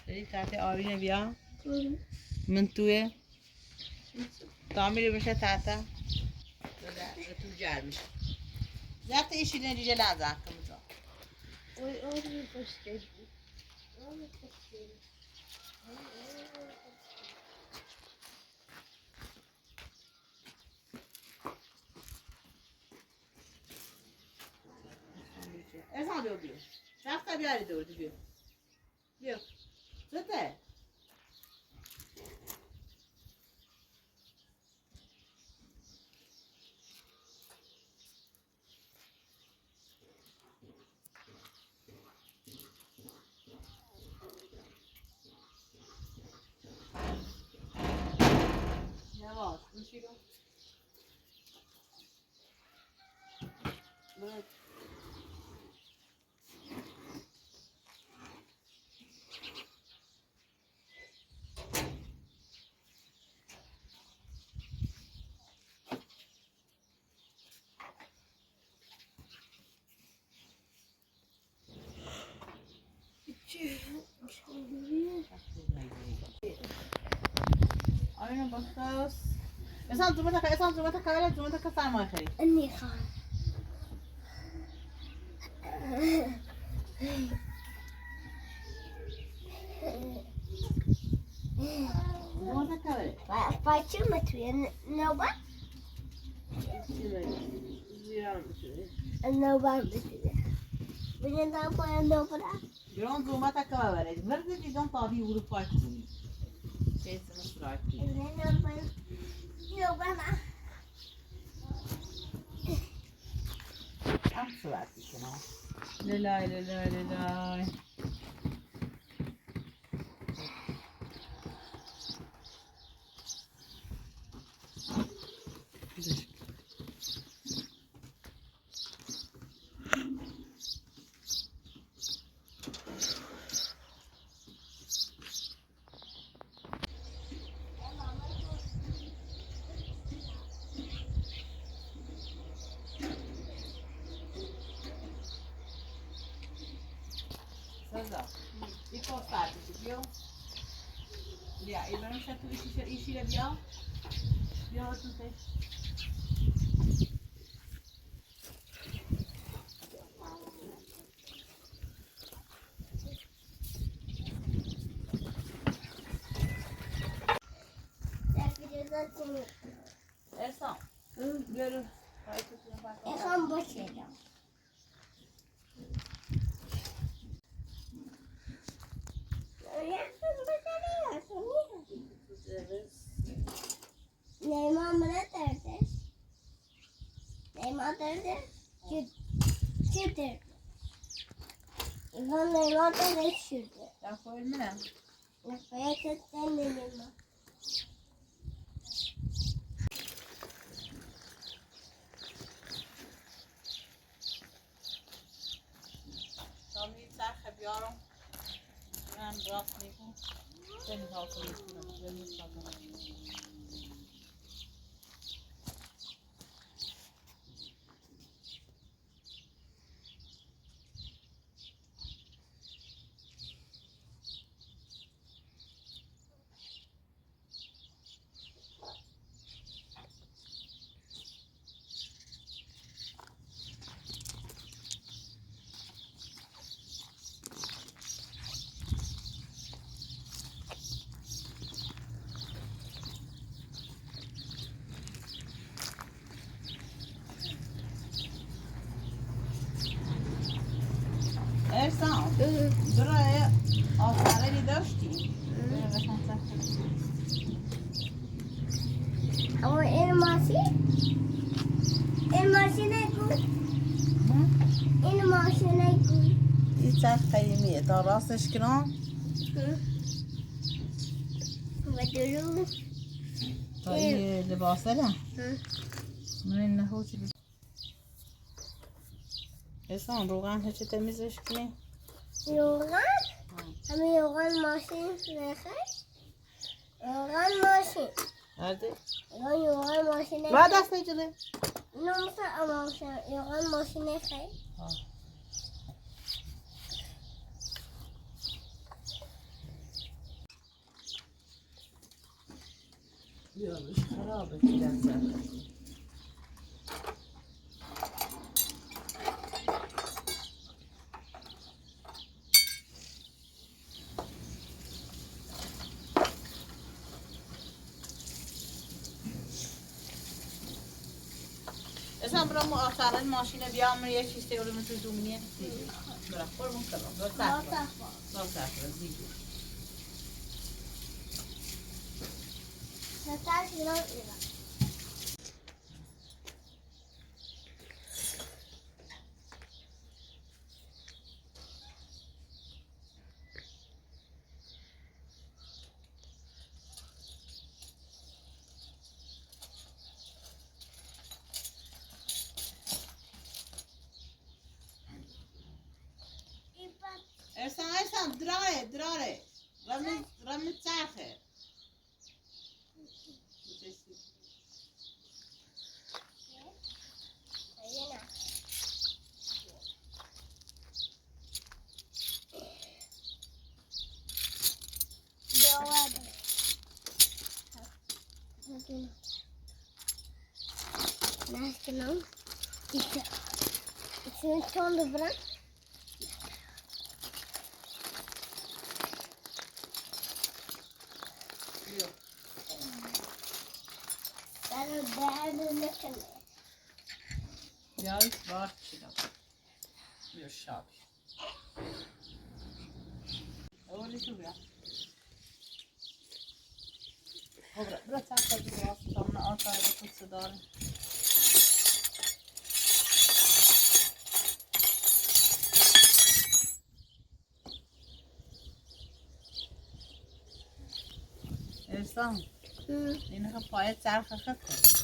داری تحت آبی بیا من توی تعمیری بشه تحت تو جرمیش زیادت ایشی دیگه لازم کمزا. Ezan diyor diyor. Şafta bir yerde diyor diyor. Diyor. Zaten. Ne var? Bir şey yok. Evet. Aynen bakarız. Esan zumata esan zumata kavela zumata kasar خری. اني خان. Zumata kavela. فاطمة النوبة النوبة بدنا النوبة. Gron zumata kavela. Merde didon tabi Avrupa kuni. Şey sana surat. النوبة Am surat kino. Lelay lelay lelay. Güzel. Saat biyo. Ya, İbrahim şatu işi işiyle biyo. Biyo olsun. Ersan. Görür. Ersan boş yere. Neyman ne derdi? Neyman derdi? Çıtır. İvan Neyman da sürdü. Ya koyalım ne? Nefaya çıktı Neyman. Tamam, چرخ بیارم. من راست میکن. Seni kalkın. Ersan, buraya آثاره داشتی. Ama elması elması ne koy? Elması ne koy? این چرخ قدیمیه تا راستش کنم. و درو تا این لباسه نه. من این نهو چی احسان روغن هچه تمیزش کنی؟ روغن؟ همین روغن ماشین نخیر؟ روغن ماشین. هرده؟ روغن ماشین بعد دست نجده؟ نه مثل ماشین روغن ماشین نخیر. بیارش خرابه تیرن زرد. اصلا برام آخرین ماشین بیام یه چیز تیوری مثل دومینیه. برا قربون کلام. برا سخت. برا سخت. زیگو. ارسان ارسان دراره دراره رم رم چرخه. Juist, wacht je dan. Weer schaap. Oh, dit is weer. برا تعال خذ الراس تاعنا قطع داري. ارسان اینها پای چرخ خطه.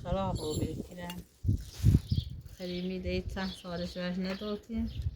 خراب رو بیتیرن خیلی میده چند سالش ورش ندوتیم.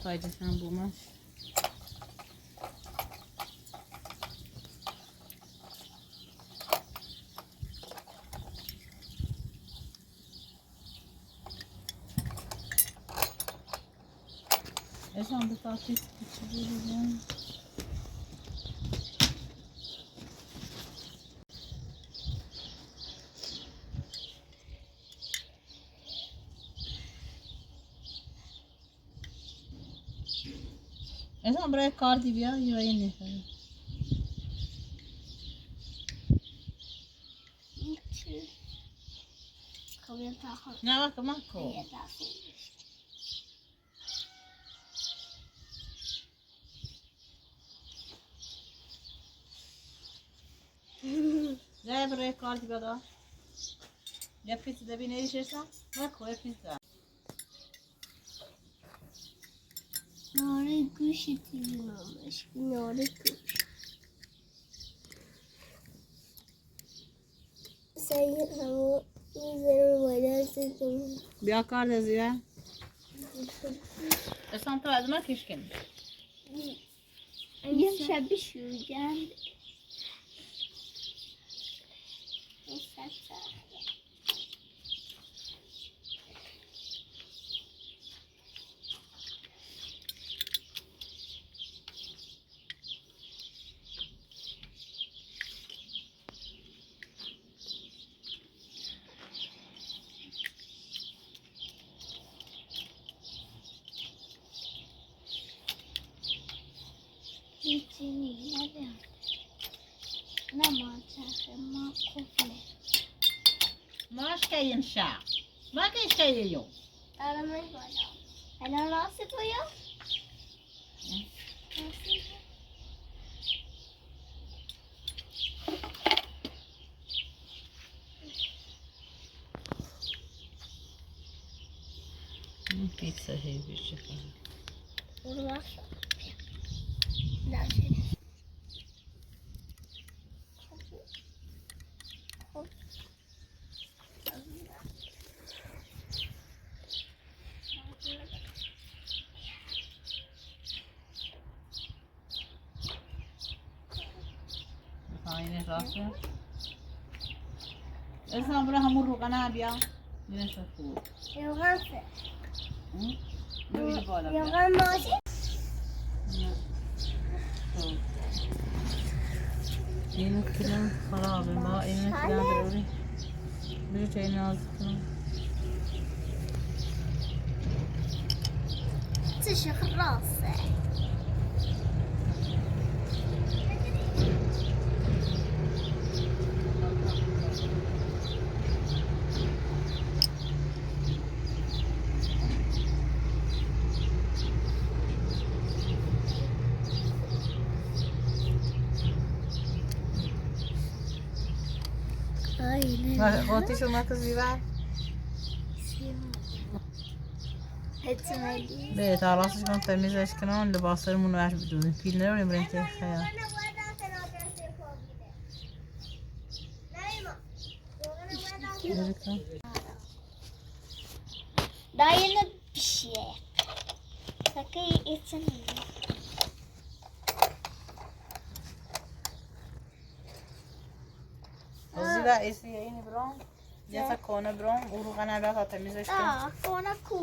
Sadece bulmaz. Ezan bir tatil geçiriyorum. Ezan buraya kar gibi ya, yuvayı ne? Ne bak bak. Ne buraya kar gibi da. Ya pizza da bir ne işersen? Bak o pizza. Nore kuş itiyormuş. Nore kuş. بیا کار دزیه. اصلا تو از ما کشکن. یه شبیه شوگن. هیچی ندارم. نه ما چرخ ما قفله. ماش که شا ما که شا یو. دارم بالا. الان راست بیا. پیتزا هی بیشه. برو. پایین راسته. اصلا برو همون روغنه بیا. اینش خوب. روغن بالا بیا. روغن ماشین. اینو کنم خرابه ما اینو کنم ضروری. بجو چه ناز کنم. تشخ راسه. قاطیشو مرکز بیبر. به تا راستش کنم تمیزش کنم لباسرمون رو بدوزیم پیل نرونیم بریم که خیال. Daha yeni bir şey. Sakın için. زیرا ایسی اینی برام یه تا کنه برام او روغن بیا تا تمیزش کنم. Kona ku.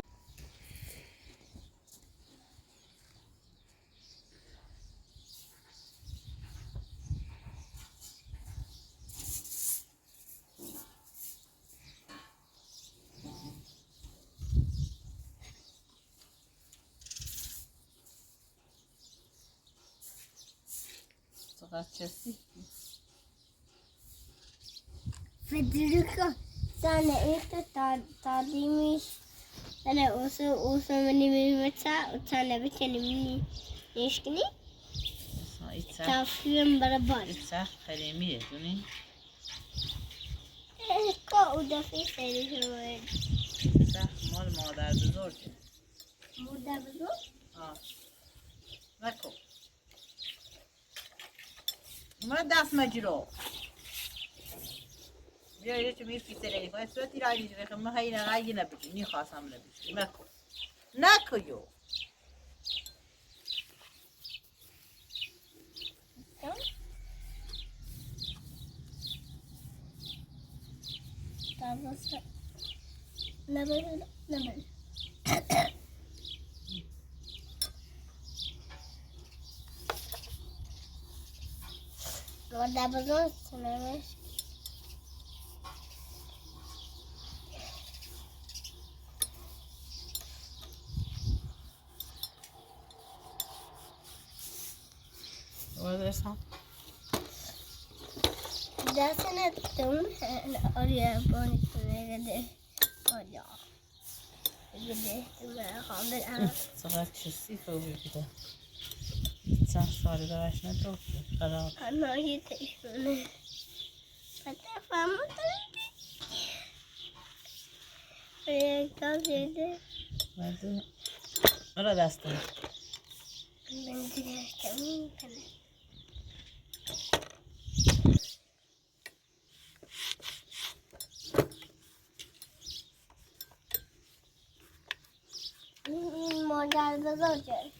چقدر چسی. Federico sana itu tadi mis sana usu usu meni meni sana biçeni meni nişkini tafiyem beraber. ایتسخ خلیمیه دونی؟ Ko udah seri شد. سخ مال مادر بزرگه. مادر بزرگ؟ آه. نکن. من دست مجرو. بیا یه چه می فیسله کنه صورتی را اینجوری خب من هی نه نبیجی نی خواستم نبیجی نکن نکن یو. نبل. مادر بزرگ سنمش. وارد Där sen de orja på det olja. چقدر چسی خوبی بوده. چند سالی دارش ندو خراب. Han har hittat بعد آره دستم. مادر بزرگه.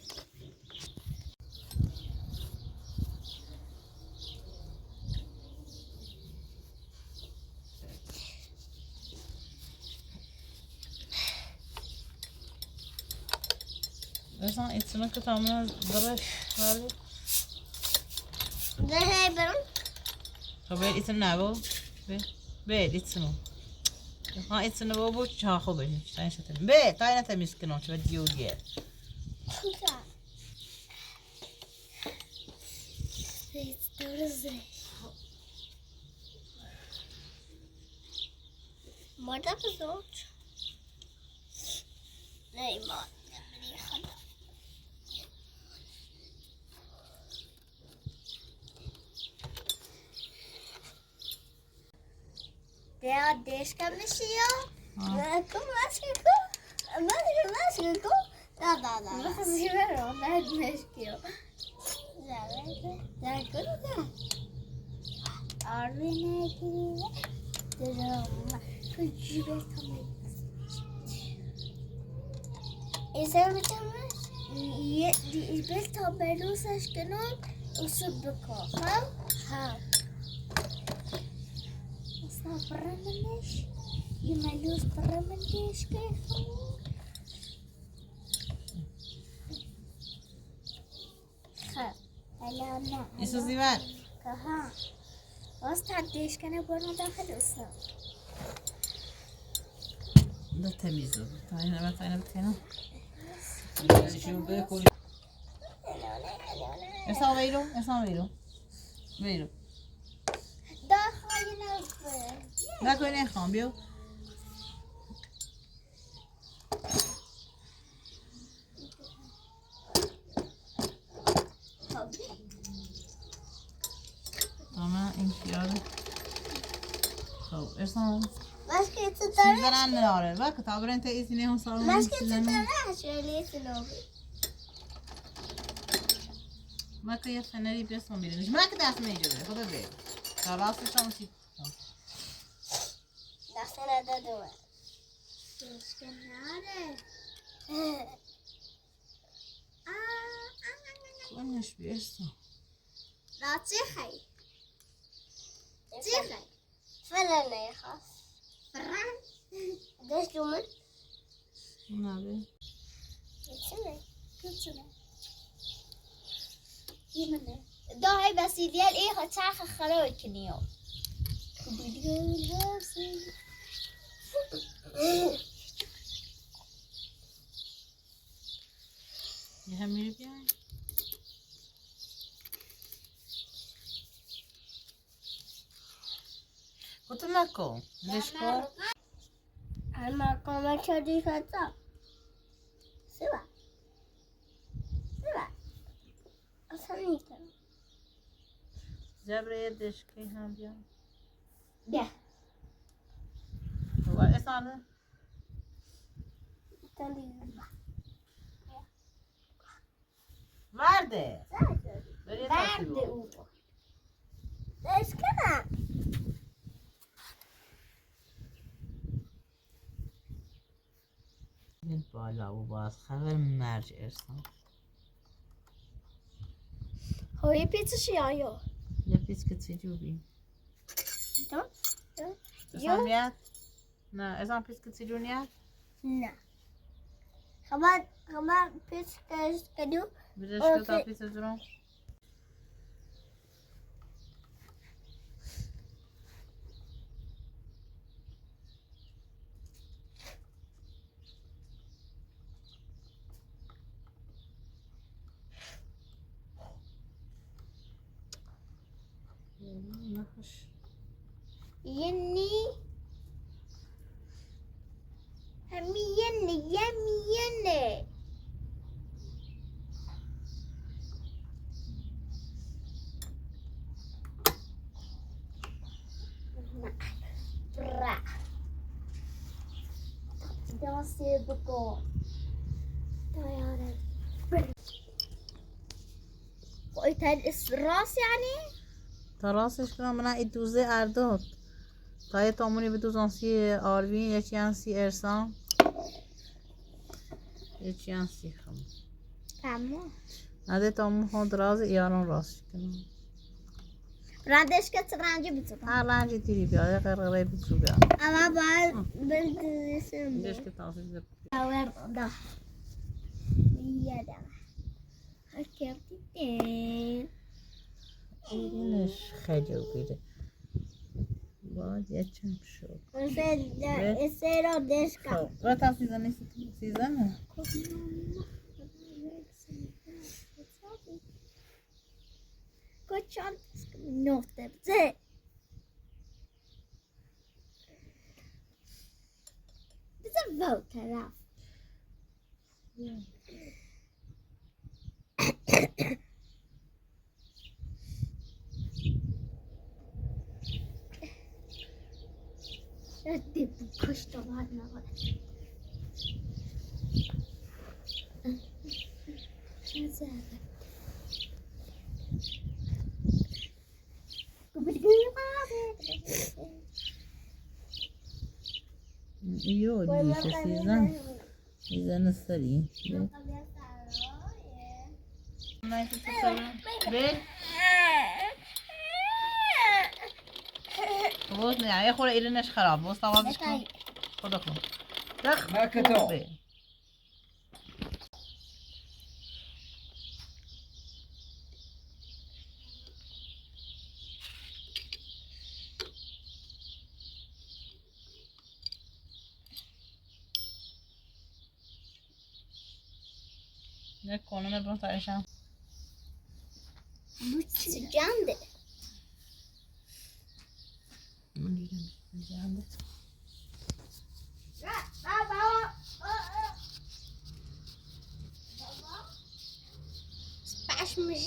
مثلا ایتسونو که تمام درش ولی ده هی برم. خب ایتسونو نبو به ایتسونو ها ایتسونو بو بو چه خوبه به تا اینا تمیز کنم چه دیوگه. Manda bezorgd. Nee, man. Isuzivar. Da temiz oldu. Tayına bak, tayına bak, tayına. Esa veiro, esa veiro. Veiro. Da koyne cambio. Tamam, imtiyaz. خب ارسان سیزن نداره وقت تابرن تا ایزینه هم سالون ما که یه فنری بسون بیرونش ما که دست میجوره خدا بیر تا راستش هم سی کنش بیرسون نه داعي بس ديال ايه تاخ خلوي كنيو یه هم میری بیای کتو نکن لش کن اما كما تشدي فتا سبعة سبعة أصلا جبر یه دشکی هم بیا ده و اسانه ورده بری برد او ايش كذا بالا و باز خبر مرج ارسان هو يبي تشيايو یه پیس که چی بی ده اسان میاد نه اسان پیس که چی نیاد نه خبر خبر پیش کدو بیرش که تا پیس جورم نخش يني همي يني يمي يني برا داسي بكو طيارة قلت الراس يعني تا راستش کنم من دوزه ارداد تا یه تامونی به دوزانسی آروین یکی انسی ارسان یکی انسی خم تمام نده تامون خود راز ایاران راست کنم راندش که رنجی بتو هر رنجی تیری بیاد یه قرقره بیتو بیاد اما باید بندازیم اینجاش که تاسیس ده یادم اینش خیلی بیره باید یه چند شد خب برای تا سیزنه سیزنه 9 بزن بزن طرف. ردی کشت آورد Io dice Sizan sarı. باز نه یه خورده ایرنش خراب باز توازش کن خدا کن دخ ما Ne konumu bunu tarayacağım. Bu sıcağındı. Sıcağındı. Spaşmış.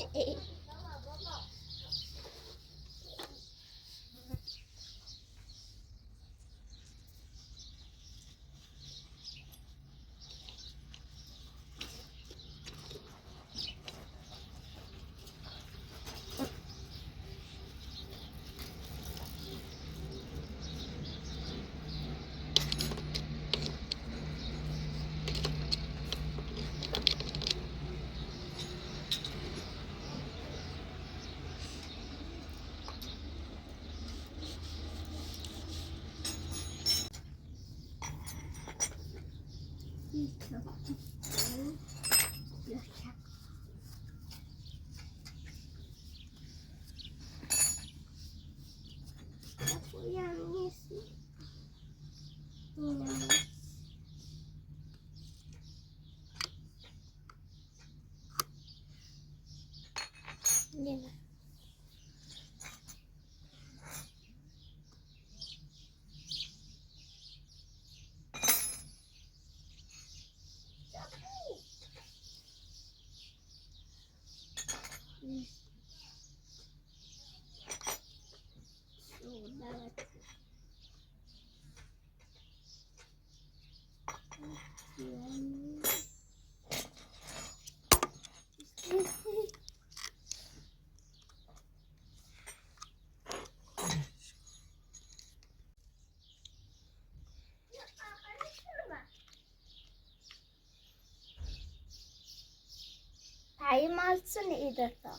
مالتون إيدتا.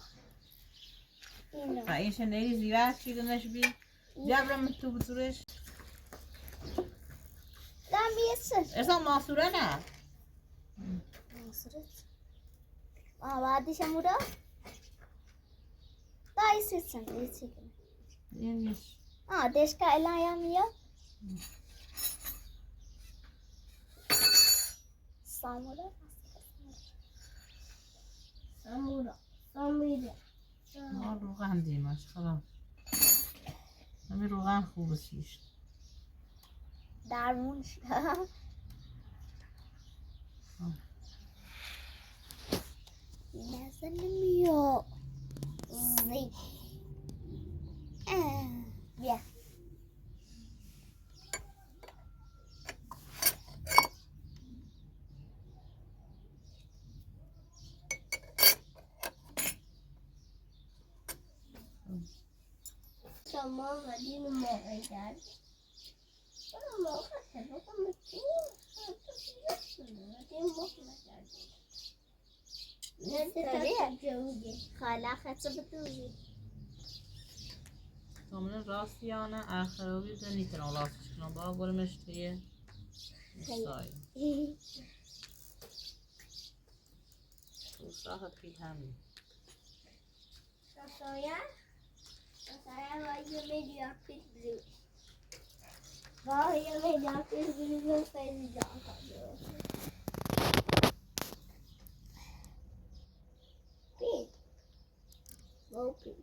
فايش نيري زيوات شي دنش بي جبر من تو بزورش. لا ميسر. ارسا ماسوره نه. ماسوره. ما بعدش امورا. دا يسيسن يسيسن. يعني ديشكا إلا يا ميا. سامورا. سامورا سامورا. ما روغن دیمش خلاص. همین روغن خوبه سیش. درمون نزن میا. زی. بیا. شما غادي موعدات خاله خطه بدوزی. تامن راستیانه آخروی زنی تنها راستش کنم با گلمش توی سایه. تو ساحت پی همین. سایه سایه وای میلیارد پیش بلو. وای میلیارد پیش بلو خیلی جالب. پیت. مو پیت.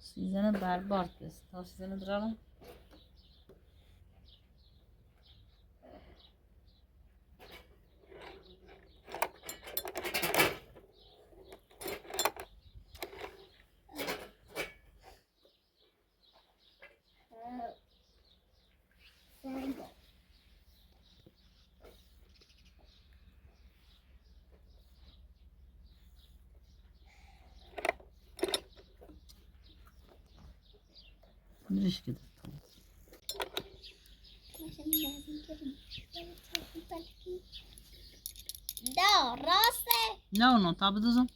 Seasonu berbat است. Ta seasonu duralım. Nereye gidiyor? Da راسه نه اونو تا بدوزم.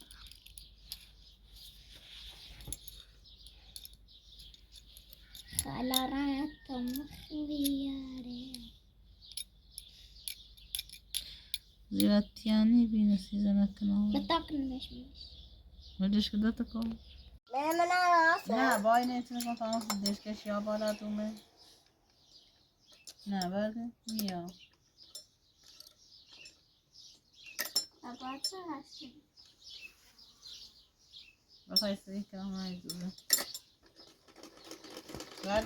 خلاراتم خياري زیرتیانی بینه سیزنه کنار. بتاكل مش مش مدش که داتا کن. لا من راسه نه با این اتونه کن تا دشکش یا بالا دومه. نه برده میا. بابا راسه. بخوای سری که هم دوزه. بعد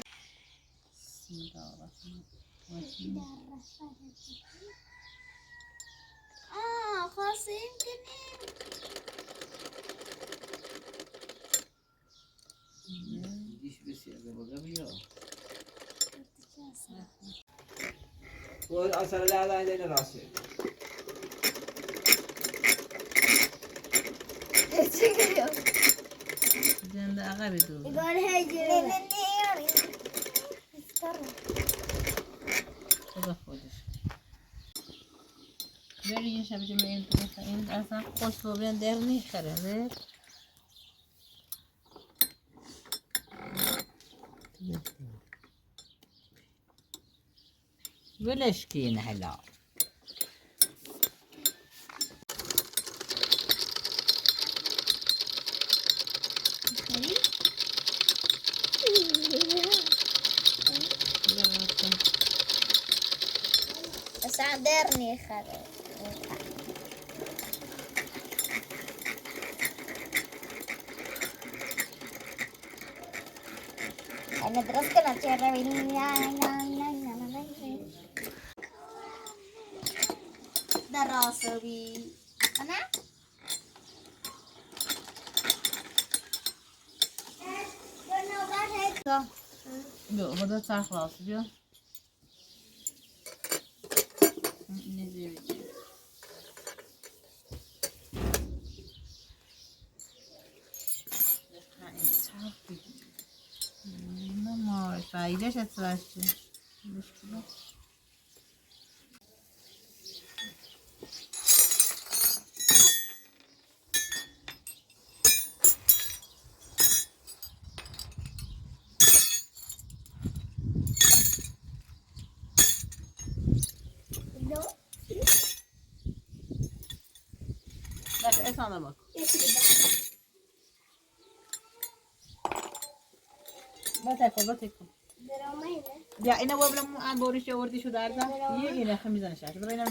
بسم الله الرحمن الرحیم. آه خلاص يمكن. دیش بسی از بالا بیا. اصلا لا لا لا راسه. جنده عقبی دوزه. يقول هجر خدا خودش. بری یه شب جمعه این این اصلا خوش رو بیان در نیخره نه؟ ولش کین هلا. بس عذرني خذ أنا درست دراسة بي أنا بیا خدا چرخ راست بیا. Ne diyor? نه فایدهش اتراشه. مشکله. Bak Esana bak. بتاكل بتاكل. Ya ina وبلا مو عم بوريش وردي شو داردا. یه اینه خمیزنش. برای اینا